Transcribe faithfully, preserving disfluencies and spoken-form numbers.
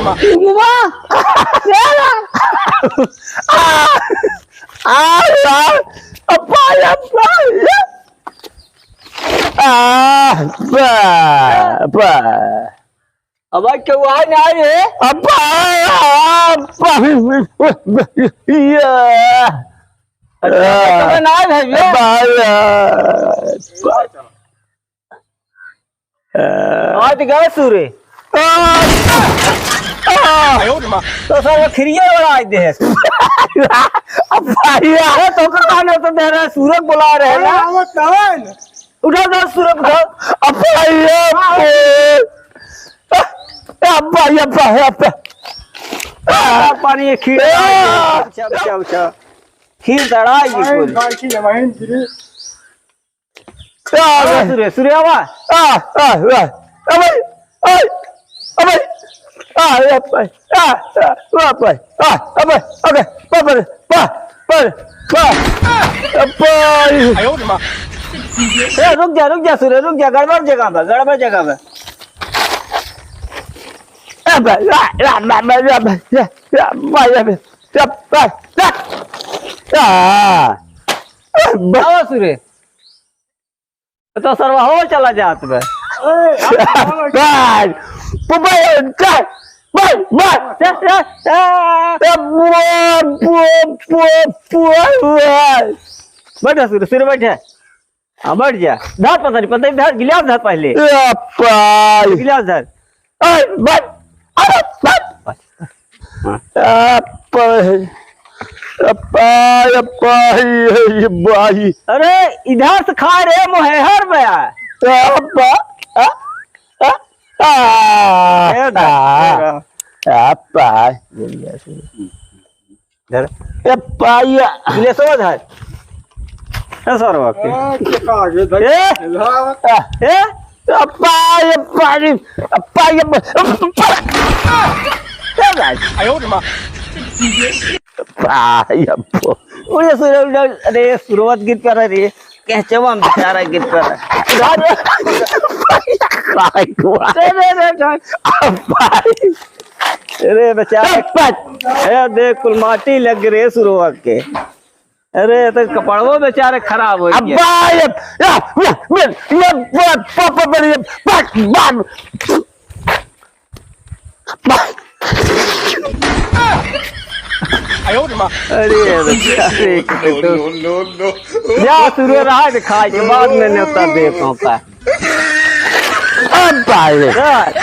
वाह! आ, आ, अब्बा, अब्बा, आ, अब्बा, अब्बा। अब केहू आए ना रे। अब्बा, अब्बा, या। अच्छा, तो ना आए भैया। अब्बा, या। आज गए सूरे। आ, आ। तो सर वो खिरिये उड़ाइ दे। अब्बा, या। अरे तो का कहने तो दे रहे, सूरज बुला रहे हैं ना। आवत कौन? उठा, उठा, सूरज उठा। अब्बा, या। अब्बा, या, अब्बा, या, अब्बा। आ, पानी ये खीर। आ। अच्छा, अच्छा, अच्छा। खीर दड़ाई ये पूरी। बाकी जमाइन गिरी। आ, आ, सूर्य, सूर्य, आवा। आ, आ, आ, अबे, आ, अबे, आ, अबे, आ, आ, अबे, आ, अबे, अबे, बाप रे, बा, बा, बा, अबे। ए, रुक जा, रुक जा, सूर्य, रुक जा, गड़बड़ जगह बा, गड़बड़ जगह बा। अबे, आ, आ, आ, आ, आ, आ, आ, आ, आ, आ, आ, आ, आ, आ, आवा, सूर्य। तो सरवा हो चला जात बे। ए, भाई, पुपा, चल, भाई, भाई। चल, चल, चल। ए, पुआ, पुआ, पुआ, पुआ, भाई। बैठ, सूर्य, सूर्य, बैठ। हाँ, बैठ जा। धर पतरी, पतरी धर, गिलास धर पहले। ए, भाई। गिलास धर। ए, बैठ। अरे, बैठ। हाँ। अप्पा, अप्पा, अप्पा, ये, ये भाई। अरे, इधर से खा रे, मोहेहर में आ। अप्पा, आ, आ, आ, ए, आ, धर। अप्पा। धर। अप्पा, ये। ले सो धर। ए, सरवा के। आ, के का आगे धर। ए? आ। ए? अप्पा, ये पानी, अप्पा, ये ब-, अप्पा। ए भाई। आयो रे माँ। अप्पा, ये अप्पो। उड़े सुरे, उड़े, अरे, सुरवत गिर पर रे। कहचवा में बेचारा गिर पर। अरे, भाई, भाई। रे, रे, रे, रे। अप्पा। अरे, बेचारा। अप्पा। ए, देख, कुल माटी लग रे सुरवा के। अरे, तो कपड़वो बेचारे खराब हो गया। अब्बा, ये, या, या, ये, ये, प-, प-, प-, ये, प-, प-, प-, आयो रे माँ। अरे, बेचारे। No, no, no, no। या, सुरे रहा दिखाई के बाद में न्योता दे पाऊंगा। अब्बा, ये। यार।